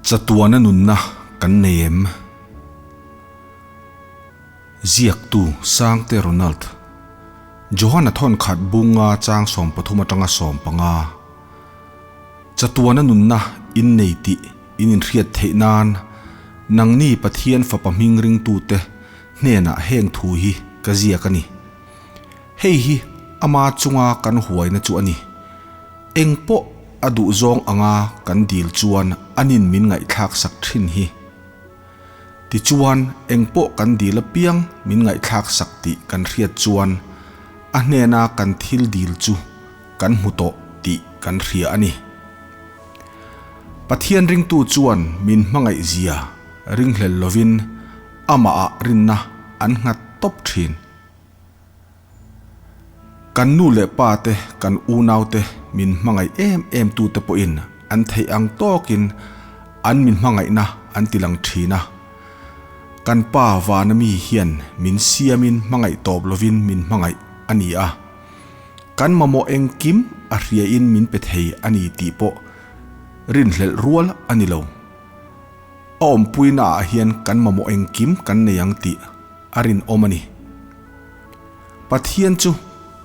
Chatuana nunna kan nei em? Ziaktu Sangte Ronald Johana thawnkhat bunga chang 13 atanga 15. Chatuana nunna in nei tih in inhriat theih nan nangni Pathian Fapa hming ringtute hnenah heng thu hi ka ziak a ni. Hei hi ama chunga kan huaina chu a ni. Eng pawh a duh zawng anga kan dil chuan anin min ngaihthlak sak thin hi. Tichuan eng pawh kan dil apiang min ngaihthlak sak tih kan hriat chuan a hnena kan thil dil chu kan hmu tawh tih kan hria a ni. Pathian ringtu chuan min hmangaih zia ringhlel lovin amahah rinna an nghat tawp thin. Kan nu leh pa te, kan unau te min hmangaih em em tu te pawhin an theih ang tawkin an min hmangaihna an ti lang thin a. Kan pa vana mi hian min siamin hmangaih tawp lovin min hmangaih a ni a. Kan mamawh engkim a hriain min pe thei a ni tih pawh rinhlelh rual a ni lo. A awmpuina ah hian kan mamawh engkim kan nei ang tih a rinawm a ni. Pathian chu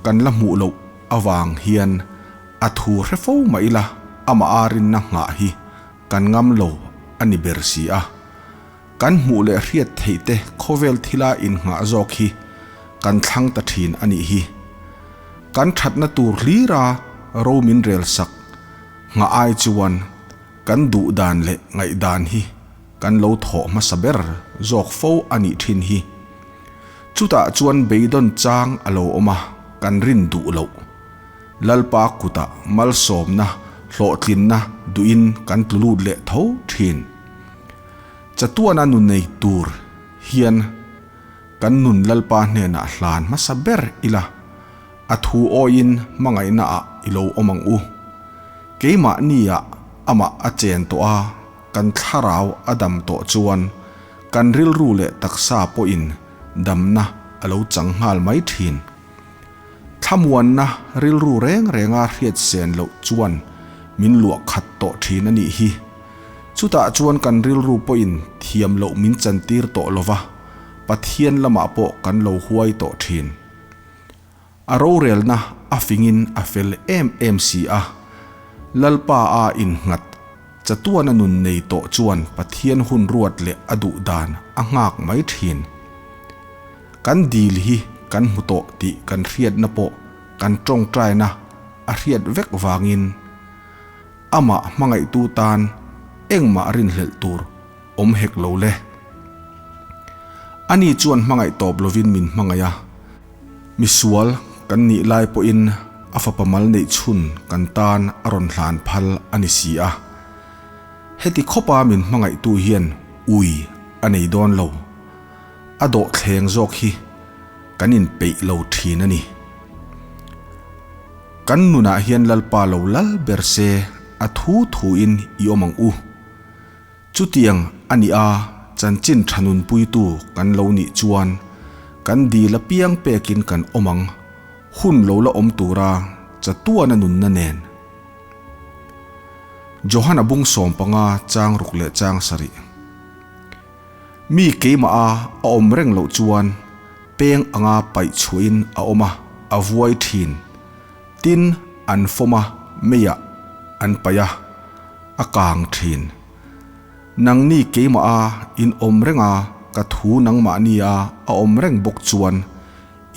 kan la hmuh loh avang hian a thu hre fo mah ila amah a rinna nghah hi kan ngam lo a ni ber si a. Kan hmuh leh hriat theih te khawvel thila innghah zawk hi kan thlang ta thin a nih hi. Kan thatna tur hlira ro min rel sak nghah ai chuan kan duh dan leh ngaihdan hi kan lo thawh hmasa ber zawk fo a nih thin hi. Chutah chuan beidawn chang a lo awm a, kan rin duh loh. Lalpa kutah malsawmna, hlawhtlinna duhin kan tlu lut leh tho thin. Chatuana nu nei tur hian kan nun Lalpa hnenah hlan hmasa ber ila, a thu awiin hmangaihna ah i lo awm ang u. Keimahniah amah a chen tawh a, Kan thlarau a dam tawh chuan kan rilru leh taksa pawhin damna a lo chang nghal mai thin. Thlamuanna rilru reng renga hriat sen loh chuan min luah khat tawh thin a nih hi. Chutah chuan kan rilru pawhin thiam loh min chantir tawh lova, Pathian lamah pawh kan lo huai tawh thin. A rorelna a fingin a fel em em si a, Lalpa a innghat chatuana nun nei tawh chuan Pathian hun ruat leh a duh dan a nghak mai thin. Kan dil hi kan hmu tawh tih kan hriatna pawh kan tawngtaina a hriat vek vangin amah hmangaihtu tan engmah rinhlelh tur awm hek lo le. Ani chuan hmangaih tawp lovin min hmangaih a. Misual kan nih lai pawhin a fapa mal neih chhun kan tan a rawn hlan phal a ni si a. Heti khawpa min hmangaihtu hian ui a nei dawn lo. A dawhthleng zawk hi kan inpeih lo thin a ni. Kan nunah hian Lalpa lo lal ber se a thu thuin i awm ang u. Chutiang a nih a, chanchin tha nunpuitu kan lo nih chuan kan dil apiang pekin kan awm ang, hun lo la awm tura chatuana nunna nen. Johana bung 15 chang ruk leh chang sarih. Mi keimah a a awm reng loh chuan peng anga paih chhuahin a awm a, a vuai thin. Tin, an fawm a, meiah an paih a. A kang thin. Nangni keimah a in awm reng a, ka thu nangmahni a a awm reng bawk chuan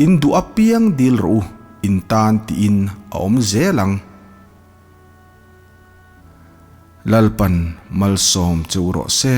in duh apiang dil rawh u, in tan tiin a awm zel ang. Lalpan malsawm che u rawh se.